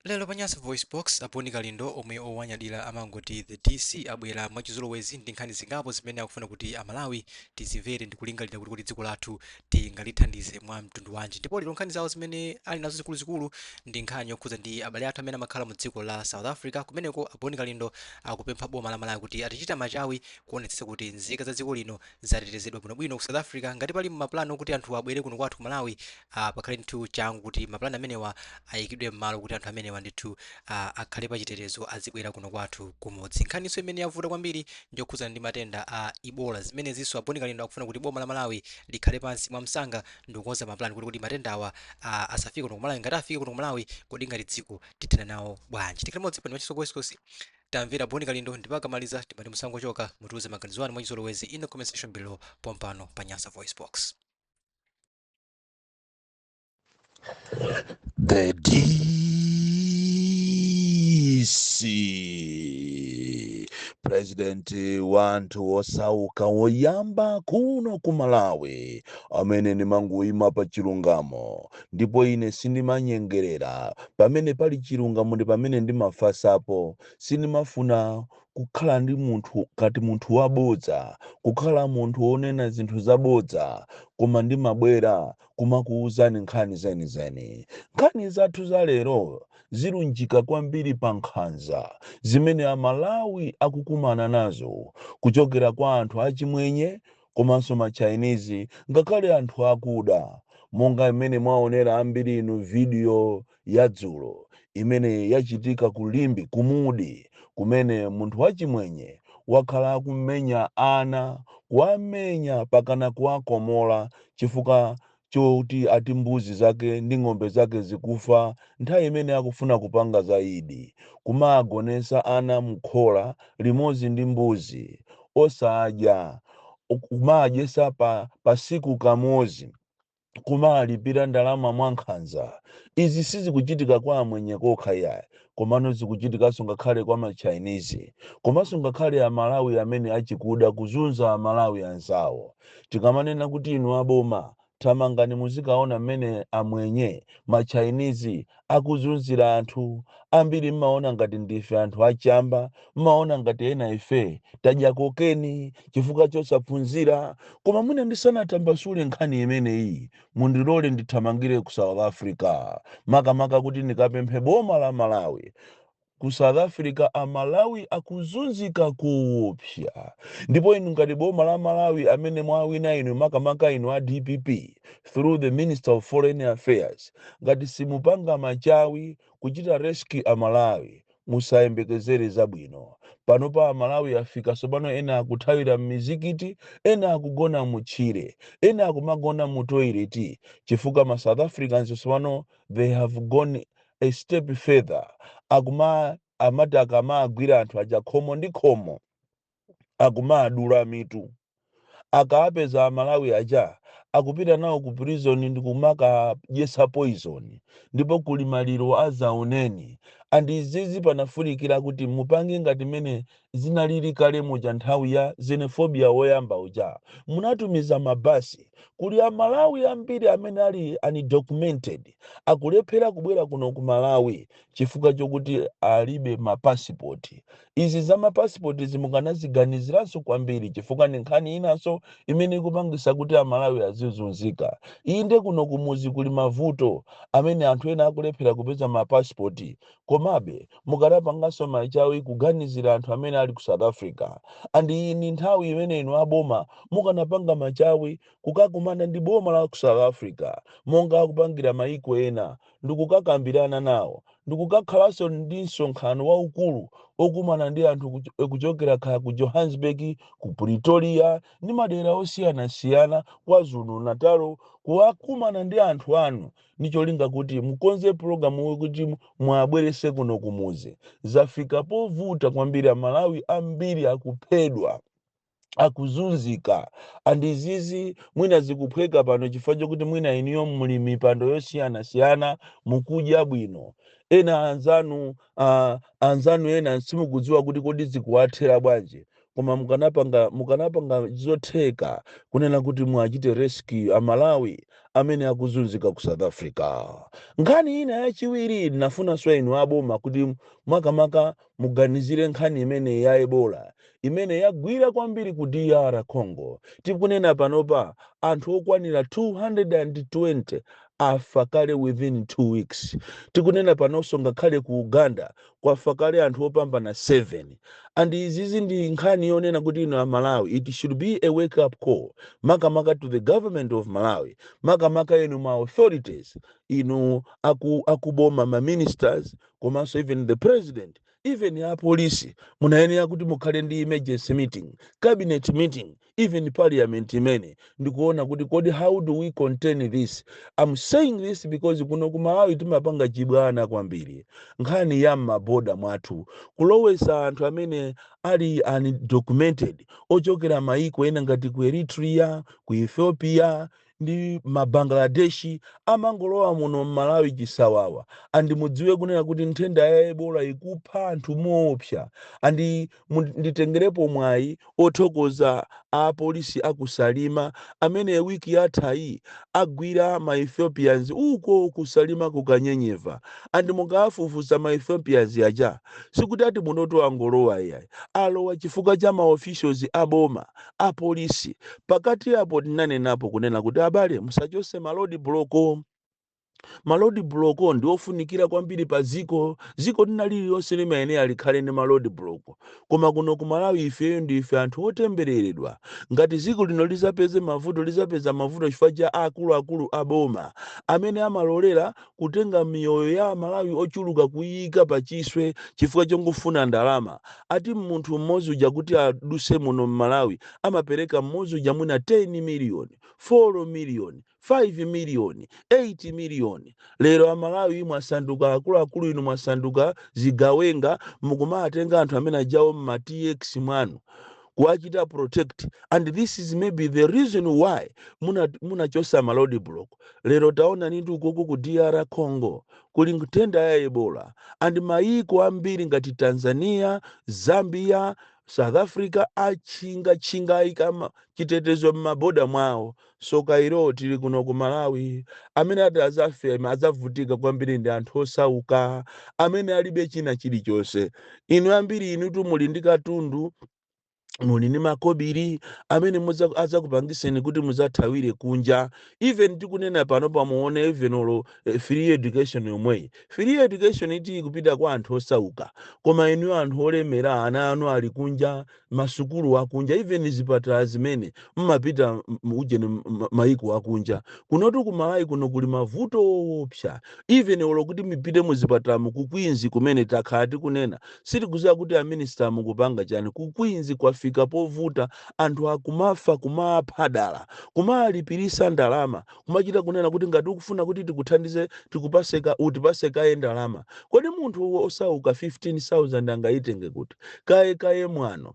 Lero pa Nyasa VoiceBox, a Bon Kalindo omwe owanyadira amangoti The DC abwera mwachizolowezi ndi nkhani zingapo zimene akufuna kuti a Malawi tizimvere ndikulingalira kuti kodi dziko lathu tingalithandize mwa mtundu wanji. Ndipo lero nkhani zawo zimene ali nazo zikuluzikulu ndi nkhani yokhudza ndi abale athu amene amakhala mu dziko la South Africa. Kumeneko a Bon Kalindo akupempha boma la Malawi kuti atichita machawi kuonetsetsa kuti nzika za dziko lino zatetezedwa bwinobwino ku South Africa. Ngati pali mapulani okuti anthu abwere kuno kwathu ku Malawi, pakhale ndithu changu kuti mapulani amenewa ayikidwe m'malo kuti anthu amenewa ndithu akhale pachitetezo azibwera kuno kwathu kumudzi. Nkhaniso imene yavuta kwambiri ndiyokhudzana ndi matenda a Ebola. Zimenezinso a Bon Kalindo akufuna kuti boma la Malawi likhale pansi mwamsanga ndikukonza mapulani kuti matendawa asafike kuno ku Malawi. Ngati afike kuno ku Malawi, kodi ngati dziko tithana nawo bwanji? Tikhale limodzi pano pa Tamvera Bon Kalindo ndipo akamaliza timati musangochoka, mutiuze maganizo anu mwachizolowezi in the comment section below pompano pa Nyasa VoiceBox. The DC President wa anthu osauka woyamba kuno ku Malawi amene ndimangoyima pa chilungamo ndipo ine sindimanyengerera. Pamene pali chilungamo ndi pamene ndimafasapo. Sindimafuna kukhala ndi munthu kati munthu wabodza, kukhala munthu wonena zinthu zabodza, koma ndimabwera kumakuwuzani nkhani zenizeni. Nkhani zathu za lero zilunjika kwambiri pa nkhanza zimene Amalawi akukumana nazo kuchokera kwa anthu achimwenye komanso ma Chinese, ngakhale anthu akuda, monga mmene mwaonera ambiri inu video ya dzulo imene yachitika ku Limbe ku Mudi, kumene munthu wachimwenye wakhala akumenya ana, kuwamenya pakana kuwakomola chifukwa choti ati mbuzi zake ndi ng'ombe zake zikufa nthawi imene akufuna kupanga za Idi, kumagonesa ana mkhola limodzi ndi mbuzi osadya, kumadyesa pa siku kamodzi, kumalipira ndalama mwankhanza. Izi sizikuchitika kwa amwenye kokha iyayi, komano zikuchitikanso ngakhale kwa ma Chinese, komanso ngakhale Amalawi amene achikuda kuzunza Amalawi anzawo. Tikamanena kuti inu aboma thamangani muzikaona mmene amwenye, ma Chinese akuzunzira anthu, ambiri mmaona ngati ndife anthu achamba, mmaona ngati ena ife tadya kokeni chifukwa chosaphunzira. Koma mwina ndisanatambasule nkhani imeneyi, mundilole ndithamangire ku South Africa, makamaka kuti ndikapemphe boma la Malawi. Ku South Africa Amalawi akuzunzika koopsa, ndipo inu ngati boma la Malawi amene mwawina inu, makamaka inu a DPP through the Minister of Foreign Affairs, ngati simupanga machawi kuchita rescue Amalawi, musayembekezere zabwino. Panopa Amalawi afika tsopano ena akuthawira m'mizikiti, ena akugona mutchire, ena akumagona mu toilet, chifukwa ma South Africans tsopano they have gone a step further. Akuma amati akamagwira anthu aja khomo ndi khomo, akumadula mitu. Akapeza Amalawi aja, akupita nawo ku prison ndi kumakadyesa poison, ndipo kuli maliro azaoneni. And izizi panafunikira kuti mupange ngati mmene zinalili kale muja nthawi ya xenophobia woyamba uja, munatumiza mabasi. Kuli Amalawi ambiri amene ali undocumented, akulephera kubwera kuno ku Malawi chifukwa chokuti alibe mapasipoti. Izi za mapasipoti zimukanaziganiziranso kwambiri, chifukwa ndi nkhani inanso imene ikupangisa kuti Amalawi azizunzika. Inde, kuno kumuzi kuli mavuto amene anthu ena akulephera kupeza mapasipoti, komabe mukanapanganso machawi kuganizira anthu amene ali ku South Africa. And iyi ndi nthawi imene inu aboma mukanapanga machawi kukakumana ndi boma la ku South Africa monga akupangira maiko ena, ndikukakambirana nawo, ndikukakhalanso ndi msonkhano waukulu okumana ndi anthu kuchokera kaya ku Johannesburg, ku Pretoria ndi madera osiyanasiyana, KwaZulu Natal, kuwakumana ndi anthu anu ndi cholinga kuti mukonze pulogalamu kuti mwabwerese kuno kumuzi. Zafika povuta kwambiri, Amalawi ambiri akuphedwa, akuzunzika. And izizi mwina zikuphweka pano chifukwa chokuti mwina iniyo muli mipando yosiyanasiyana, mukudya bwino. Ena anzanu ena simukudziwa kuti kodi zikuwathera bwanji. Koma mukanapanga zotheka kunena kuti mwachite rescue Amalawi amene akuzunzika ku South Africa. Nkhani ina yachiwiri, ndinafunanso inu aboma kuti makamaka muganizire nkhani imene ya Ebola imene yagwira kwambiri ku DR Congo. Tikunena panopa, anthu okwanira 220 afa kale within 2 weeks. Tikunena panonso, ngakhale ku Uganda kwafa kale anthu opambana 7. And izizi ndi nkhani yonena kuti ino Amalawi, it should be a wake up call, makamaka to the government of Malawi, makamaka inu ma authorities, inu akuboma, ma ministers, komanso even the president, even apolisi. Munayenera kuti mukhale ndi emergency meeting, cabinet meeting, even parliament imene ndikuona kuti kodi how do we contain this? I'm saying this because kuno ku Malawi timapanga chibwana kwambiri. Nkhani ya m'maboda mwathu, kulowesa anthu amene ali undocumented ochokera maiko ena ngati ku Eritrea, ku Ethiopia ndi Mabangladeshi, amangolowa muno mMalawi chisawawa. And mudziwe kunena kuti nthenda ya Ebola ikupha anthu moopsa. And nditengerepo mwayi othokoza apolisi akuSalima amene wiki yathayi agwira ma Ethiopians uko kuSalima kukanyenyeva. And mukafufuza, ma Ethiopians aja sikuti ati munoto angolowa, iyayi, alowa chifukwa cha ma officials aboma, apolisi. Pakati apo tinanenapo kunena kuti abale, musachose ma road block. Ma road block ndi ofunikira kwambiri pa ziko. Ziko lina lililonse limayenera likhale ndi ma road block, koma kuno ku Malawi ifeyo ndife anthu otembereredwa. Ngati ziko lino lizapeze mavuto, lizapeza mavuto chifukwa cha akuluakulu aboma amene amalolera kutenga miyoyo ya Amalawi ochuluka kuyika pachiswe chifukwa chongofuna ndalama. Ati munthu mmodzi uja kuti aduse muno mMalawi amapereka mmodzi uja mwina 10 miliyoni, 4 miliyoni, 5 miliyoni, 8 miliyoni. Lero Amalawi mwasanduka, akuluakulu inu mwasanduka zigawenga, mukumatenga anthu amene ajawo mma TX mwanu kuwachita protect. And this is maybe the reason why munachosa ma road block. Lero taona nindi ukoko ku DR Congo kuli nthenda ya Ebola, and mayiko ambiri ngati Tanzania, Zambia, South Africa achinga ayika chitetezo m'maboda mwawo. So kairo tili kuno ku Malawi, amene ati azafe, azavutika kwambiri ndi anthu osauka amene alibe china chilichonse. Inu ambiri inutu muli ndi katundu, muli ndi makobiri amene azakupangiseni kuti muzathawire kunja. Even tikunena pano, pamuone even olo free education yomweyi, free education iti ikupita kwa anthu osauka, koma inu anthu olemera, ana anu ali kunja, masukulu akunja, even zipatala zimene mmapita ujeni maiko akunja. Kunotu kuMalawi kuno kuli mavuto owopsa. Even olo kuti mipite muzipatala ku Queens kumene takhala tikunena, sitikuziwa kuti a minister mukupanga chani. Ku Queens kwafika povuta, anthu akumafa, kumapha dala, kumalipirisa ndalama, kumachita kunena kuti ngati ukufuna kuti tikuthandize, tikupaseka, utipase kaye ndalama. Kodi munthu osauka 15,000 angayitenge kuti? Kaye kaye mwano.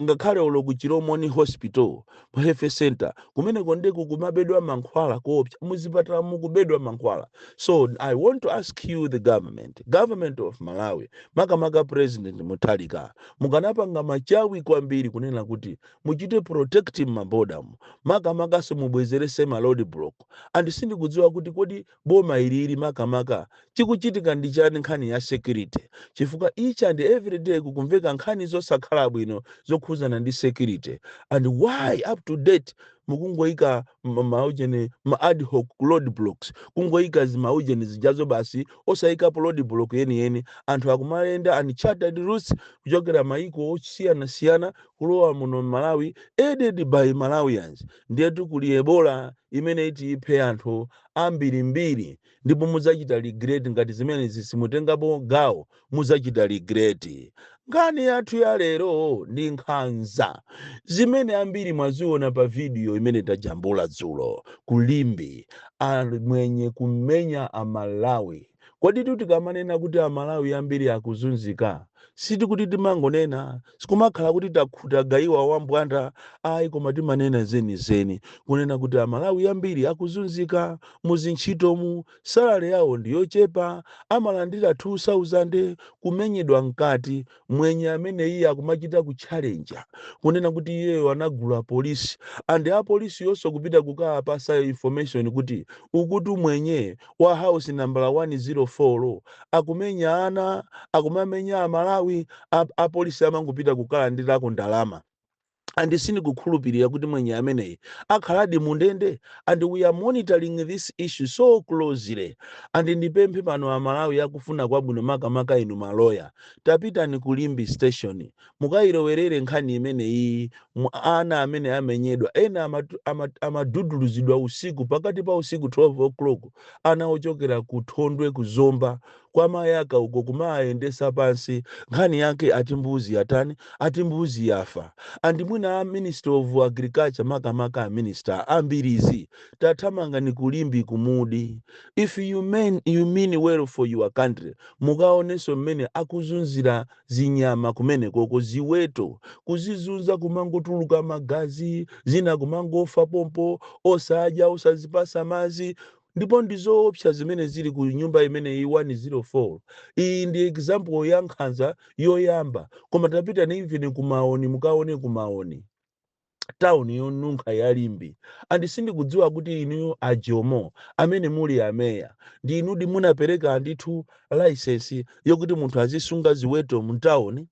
Ngakhale olo ku Chilomoni Hospital Health Center kumeneko ndiku kumabedwa mankhwala koopsa, muzipatala mukubedwa mankhwala. So I want to ask you, the government of Malawi, makamaka President Mutharika, mukanapanga machawi kwambiri kunena kuti muchite protect mabodamo, makamakaso mubwezerese ma road block. And sindikudziwa kuti kodi boma ilili makamaka chikuchitika ndi chani nkhani ya security, chifukwa each and every day kukumveka nkhani zosakhala bwino zokhuzana ndi security. And why up to date mukungoyika maujeni, ma ad hoc road blocks, kungoyika zimaujeni zijazo basi, osayikapo road block yeniyeni? Anthu akumayenda uncharted routes kuchokera maiko osiyanasiyana kulowa muno Malawi, aided by Malawians. Ndiyetu kuli Ebola imene iti iphe anthu ambirimbiri, ndipo mudzachita regret ngati zimene simutengapo gawo, mudzachita regret. Nkhani yathu ya lero ndi nkhanza zimene ambiri mwaziona pa video imene tajambula dzulo kuLimbe, amwenye kumenya Amalawi. Kodi tikamanena kuti Amalawi ambiri akuzunzika, sitikuti timangonena, sikumakhala kuti takhuta gayiwa wambwanda, ayi, koma timanena zenizeni kunena kuti Amalawi ambiri akuzunzika muzintchitomu, salary yawo ndiyochepa, amalandira 2000, kumenyedwa mkati. Mwenye amene iye akumachita kutchalenja kunena kuti iyeyo anagula polisi, and apolisi yonso kupita kukapasa information kuti ukuti mwenye wa house number 104 akumenya ana, akumamenya Amalawi, apolisi amangopita kukalandirako ndalama. And sindikukhulupirira kuti mwenye ameneyi akhaladi mundende, and we are monitoring this issue so closely. And ndipemphe pano Amalawi akufuna kwabwino, makamaka inu maloya, tapitani ku Limbe Station, mukayilowerere nkhani imeneyi. Ana amene amenyedwa, ena amaduduluzidwa usiku, pakati pa usiku, 12 o'clock, ana ochokera ku Thondwe, kuzomba kwa Mayaka uko, kumayendesa pansi. Nkhani yake ati mbuzi yatani? Ati mbuzi yafa. And mwina a Minister of Agriculture, makamaka a minister ambirizi, tathamangani ku Limbe kumudi. If you mean well for your country, mukaonenso mmene akuzunzira zinyama kumene koko, ziweto kuzizunza, kumangotuluka magazi, zina kumangofa pompo, osadya, osazipasa mazi. Ndipo ndizoopsa zimene zili ku nyumba imeneyi 104. Iyi ndi example ya nkhanza yoyamba, koma tapita ni even kumaoni, mukaone kumaoni, tawuni yonunkha ya Limbe. And sindikudziwa kuti inuyo ajomo amene muli ameya, ndi inudi munapereka ndithu license yokuti munthu azisunga ziweto mtawuni,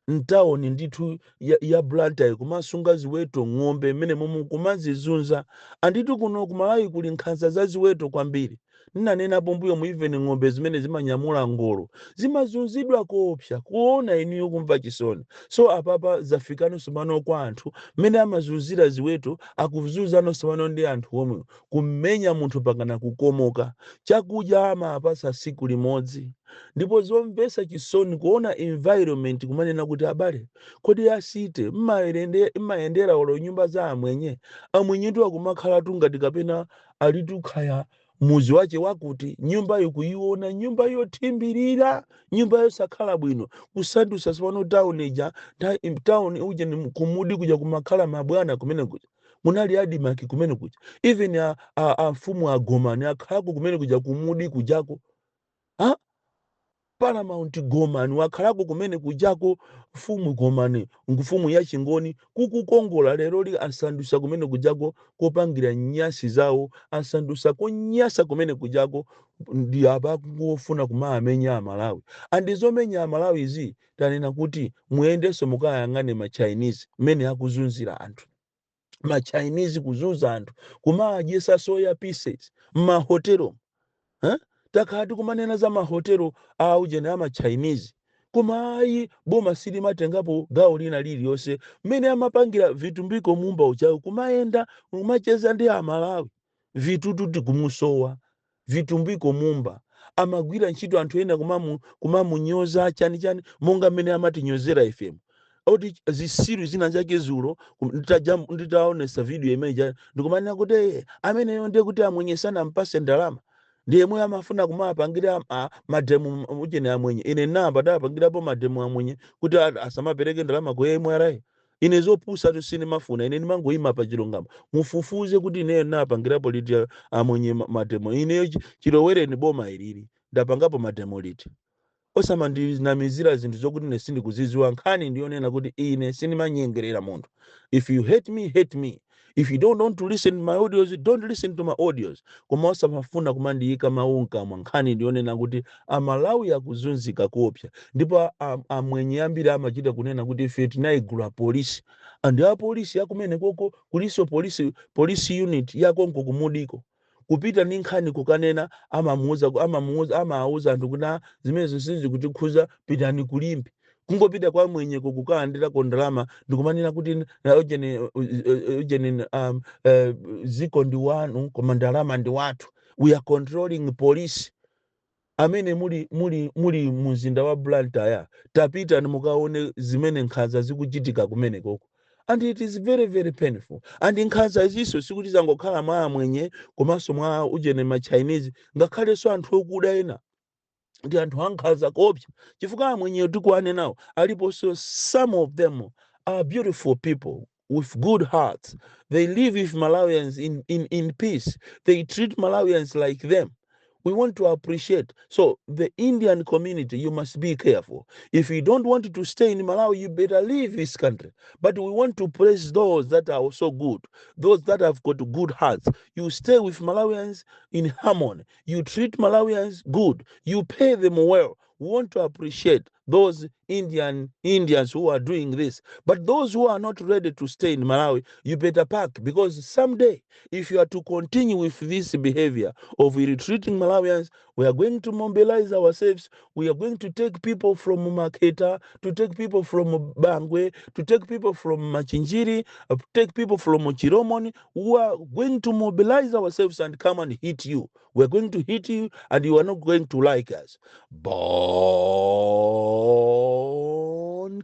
mtawuni ndithu ya Blantyre, kumasunga ziweto, ng'ombe mmene momwe kumazizunza. Anditu kuno kumalawi kuli nkhanza za ziweto kwambiri. Ndinanenapo mbuyo mu, even ng'ombe zimene zimanyamula ngolo zimazunzidwa koopsa, kuona inuyo kumva chisoni. So apapa zafikanso pano kwa anthu, mmene amazunzira ziweto, akuzunzanso pano ndi anthu omwe, kumenya munthu pakana kukomoka. Chakudya amapasa siku limodzi. Ndipo zomvetsa chisoni kuona environment, kumanena kuti abale, kodi asite mmayendera olo nyumba za amwenye? Amwenyetu akumakhala ngati kapena alitu khaya muzi wache wakuti nyumbayo kuiona, nyumba yothimbirira, nyumba yosakhala bwino, kusandusa sipano town ija town uja ni kumudi kuja kumakhala mabwana kumene kuja, munali ADMARC kumene kuja, even a mfumu agomani akhalako kumene kuja, kumudi kujako, ha? Paramount Gomani wakhalako kumene kujako, mfumu Gomani, mfumu ya Chingoni, kukukongola. Lero li asandusa kumene kujako kopangira nyasi zawo, asandusa konyasa kumene kujako. Ndi apa kungofuna kumamenya Amalawi. Andizomenya Amalawi izi, tanena kuti muyendenso mukayang'ane ma Chinese mmene akuzunzira anthu. Ma Chinese kuzunza anthu, kumadyesa soya pieces m'mahotelo, eh? Takhala tikumanena za mahotelo aujene ama Chinese, koma ayi, boma silimatengapo gawo lina liliyonse. Mmene amapangira Vitumbiko Mumba uchawo, kumayenda kumacheza ndi Amalawi, vitutu tikumusowa. Vitumbiko Mumba amagwira ntchito, anthu ena kumamunyoza chani chani, monga mmene amatinyozera ifemu oti zisiru zina zake. Zulo nditaonesa video imene ndikumanena kuti, "Eh, ameneyo ndiye kuti amwenyesana mpase ndalama, ndiye yemwe amafuna kumapangira mademo uchene amwenye." Ine namba ndapangirapo mademo amwenye kuti asamapereke ndalama ku MRA? Ine zopusa tu sindimafuna. Ine ndimangoyima pa chilungamo. Mufufuze kuti ineyo napangirapo liti amwenye mademo. Ineyo chilowereni boma ilili ndapangapo mademo liti? Osamandinamizira zinthu zokuti ine sindikuzidziwa. Nkhani ndiyonena kuti ine sindimanyengerera munthu. If you hate me, hate me. If you don't want to listen to my audios, don't listen to my audios, koma osamafuna kumandiyika mawu mkamwa. Nkhani ndiyonena kuti Amalawi akuzunzika kuopsa, ndipo amwenye ambiri amachita kunena kuti ife tinayigula polisi, and apolisi akumene koko kuliso polisi unit yakonko kumudiko. Kupita ndi nkhani kukanena, amamuuza amawuza anthu kuti, "Ah, zimenezo sizikutikhuza, pitani kulimbi." Kungopita kwa mwenyeko kukalandirako ndalama, ndikumanena kuti na ujeni ziko ndi wanu koma ndalama ndi wathu, we are controlling police. Amene muli mumzinda wa Blantyre, tapita mukaone zimene nkhanza zikuchitika kumene koko, and it is very very painful. And nkhanza izinso sikuti zangokhala mwa amwenye komanso mwa ujene ma Chinese, ngakhalenso anthu okuda ena. Ndi anthu ankhanza koopsa, chifukwa amwenyeyo tikuwanenawo aliponso. Some of them are beautiful people with good hearts. They live with Malawians in peace. They treat Malawians like them. We want to appreciate. So the Indian community, you must be careful. If you don't want to stay in Malawi, you better leave this country. But we want to praise those that are also good, those that have got good hearts. You stay with Malawians in harmony. You treat Malawians good. You pay them well. We want to appreciate those Indians who are doing this. But those who are not ready to stay in Malawi, you better pack, because someday, if you are to continue with this behavior of ill-treating Malawians, we are going to mobilize ourselves. We are going to take people from Maketa, to take people from Bangwe, to take people from Machinjiri, take people from Chiromoni. We are going to mobilize ourselves and come and hit you. We're going to hit you, and you are not going to like us. Bon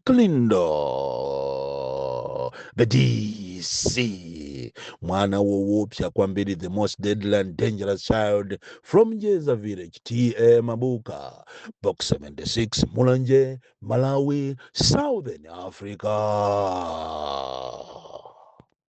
Kalindo, the DC, mwana woopsa kwambiri, the most deadly and dangerous child from Jeza Village, T.A. Mabuka, Box 76, Mulanje, Malawi, Southern Africa.